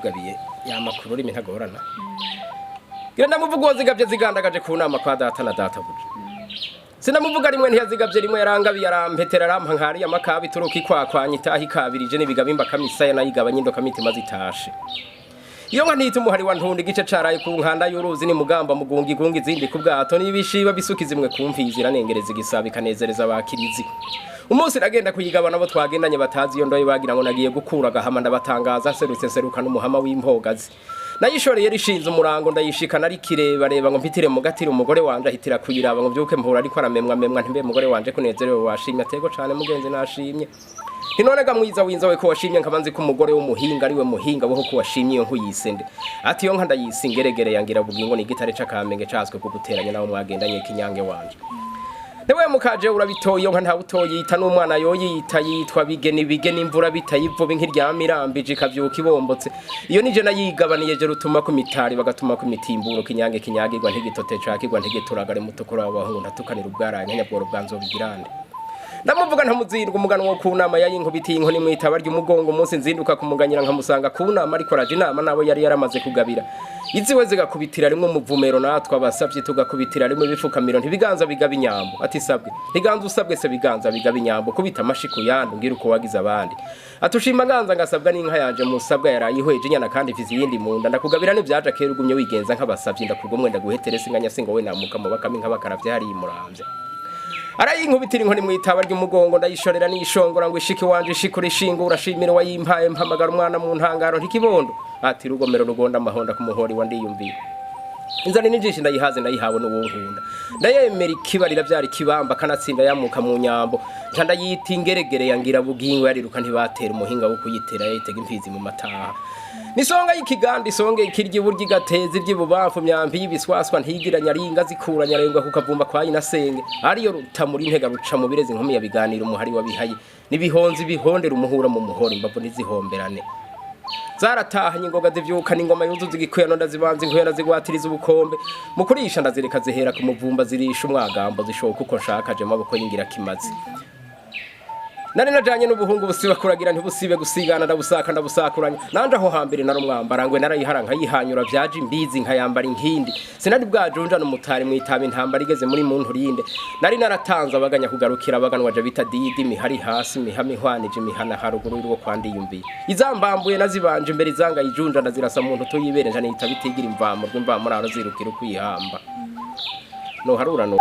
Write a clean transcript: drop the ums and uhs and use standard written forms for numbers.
Uwakugabiye yama ku rurimi ntagorana. Gira ndamuvuga uwo zigabye zigandagaje ku nama kwa data na databuja. Sinamuvuga rimwe, ntiyazigabye rimwe, yarangabiye arampetera arampa nkari amakabi ituruka ikwakwanya itaha ikabirije n'ibigabimba kamisaya nayigabanye indoka mitima zitashe. Iyo nka ntita umuhari wa ntunda igice caraye ku nkanda y'uruzi ni mugamba mugunga igunga izindi ku bwato n'ibishiba bisuka zimwe ku mfizi iranengereza igisabo ikanezereza abakirizi. Umunsi nagenda kuyigabana abo twagendanye batazi iyo ndoye bagira ngo nagiye gukura agahama, ndabatangaza nserutse nseruka n'umuhama w'impogazi. Nayishoreye rishinze umurango ndayishikana ari kirebareba ngo mpitire mu gatira umugore wanje ahitira kuyiraba ngo mbyuke mpura ariko aramemwa memwa ntimbe mugore wanje kunezerewe washimye atego cane mugenzi nashimye. None ga mwiza w'inzobe ko washimye nkaba nzi ko umugore w'umuhinga ariwe muhinga woho ko washimye iyo nkuyisende? Ati iyo nka ndayisi ingeregere yangira bugingo ni igitare c'akamenge caswe kuguteranya nawe mwagendanye kinyange wanje. Newe mukaje urabitoye iyo nka ntawe utoyita n'umwana yoyita yitwa bigeni bigeni imvura bitayivuba inkiryama irambije ikavyuka ibombotse. Iyo nije nayigabaniye je rutuma ku mitari bagatuma ku mitimburo kinyange kinyagirwa ntigitote cakirwa ntigituragare mutukura w'abahungu ntatukanira ubwaranye nyabworo bwanzobigirande. Ndamuvuga ntamuzindwa umuganwa wo ku nama yayinkubitiye inkoni mwitaba ry'umugongo. Umunsi nzinduka kumuganyira nkamusanga ku nama ariko araje inama nabo yari yaramaze kugabira iziwe zigakubitira rimwe umuvumero natwe abasavye tugakubitira rimwe ibifukamiro ntibiganza bigaba inyambo. Ati sabwe ntiganza usabwe se biganza bigaba inyambo kubita amashi ku yandi umbwira uko wagize abandi. Ati ushima nganza ngasabwa n'inka yanje musabwa yarayihweje inyana kandi ifise iyindi mu nda ndakugabira n'ivyaje kera ugumye wigenza nk'abasavye ndakugomwe ndaguhetere singanya singo we namuka mu bakame nk'abakaravye hariya imuramvya. Arayinkubitira inkoni mwitaba ry'umugongo ndayishorera nishongora ngo ishike wanje ishikura ishingura ashimira wayimpaye mpamagara umwana mu ntangaro ntikibondo. Ati rugomero rugonda amahonda ku muhori wa ndiyumviye inzara n'injishi ndayihaze ndayihawe n'uwunkunda ndayemera ikibarira vyari kibamba kanatsinda yamuka mu nyambo nca ndayita ingeregere yangira bugingo yariruka ntibatera umuhinga wo kuyitera yayitega imfizi mu mataha nisonga y'ikiganda isonge ikirya iburyo igateza iry'ibubamfu myambi y'ibiswaswa ntigira nyaringa zikura nyarengwa ku kavumba kwa nyinasenge ariyo rutamuri intega ruca mu birezi inkumi ya biganiro umuhari wabihaye n'ibihonzi bihondera umuhura mu muhora imbavu ntizihomberane. Zaratahanye ingoga zivyukana ingoma yuzuza igikweno ndazibanza inkwena ndazigwatiriza ubukombe mu kurisha ndazireka zihera ku muvumba zirisha umwagambo zishoka uko nshaka je maboko y'ingira kimazi. Nari najanye n'ubuhungu busiba kuragira ntibusibe gusigana ndabusaka ndabusakuranya nanje aho hambere narumwambara ngwe narayihara nkayihanyura vyaje imbizi nkayambara inkindi sinari bwajunja n'umutari mwitaba intambara igeze muri muntu rinde. Nari naratanze abaganya kugarukira abaganwa je bita didi mihari hasi mihami ihwanije imihana haruguru y'urugo kwa ndiyumviye izambambuye nazibanje imbere izanga yijunja ndazirasa muntu tuyibere nja nita bitigira imvamo rw'imvamuraro zirukira ukwihamba no harura no.